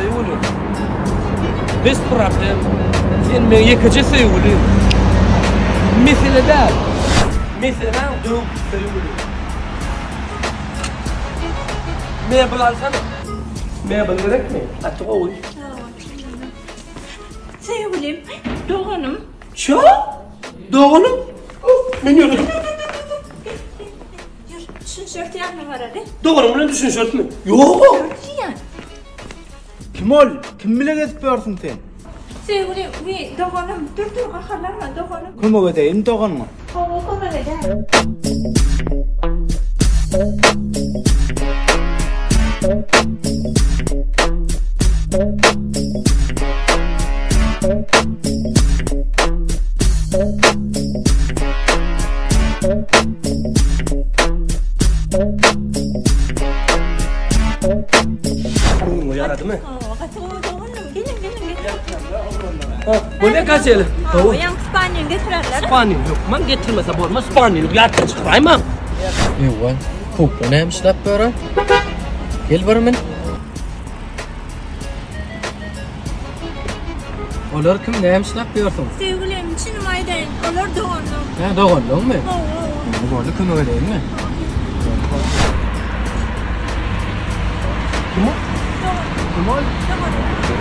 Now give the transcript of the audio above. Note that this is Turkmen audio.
Söýgülim. Bez problem. Sen meň ýekeje söýgülim. Mesele däl. Meseläň döwük söýgülim. Mebel alsana. Mebel gerekmi? Gaty gowy. Söýgülim, doganym. Ço? Doganym? Men ýörün. Ýör, düşünşeris ýanyna baraly. Doganym bilen düşünşerismi? Ýok. Ýör, Kim ol? Kim bile gezip ýörsüň sen? Söýgülim, wiý, doganym, dur, dur, gaharlanma, doganym. Kömek edeýin doganyňa. Hawa, kömek edäý. Göwnüňe ýaradymy? Hawa, gaty gowy doganym. Geliň, geliň, geliň. Bolýa kaçeli. Hawa, ýaňky spalnyny getirerler. Spalnyny hökman getirmese bolmaz, spalnyny ýatdan çykaraýmaň. Ewa, kukla näme işläp ýör-a? Gel bir min. Olar kim, näme işläp ýörsüň? Söýgülim, çynymy aýdaýyn, olar doganlygym. Hä, doganlygyňmy? Hawa. Boldy, kömek edeýinmi? Kim ol? Doganym. Kim ol? Doganym.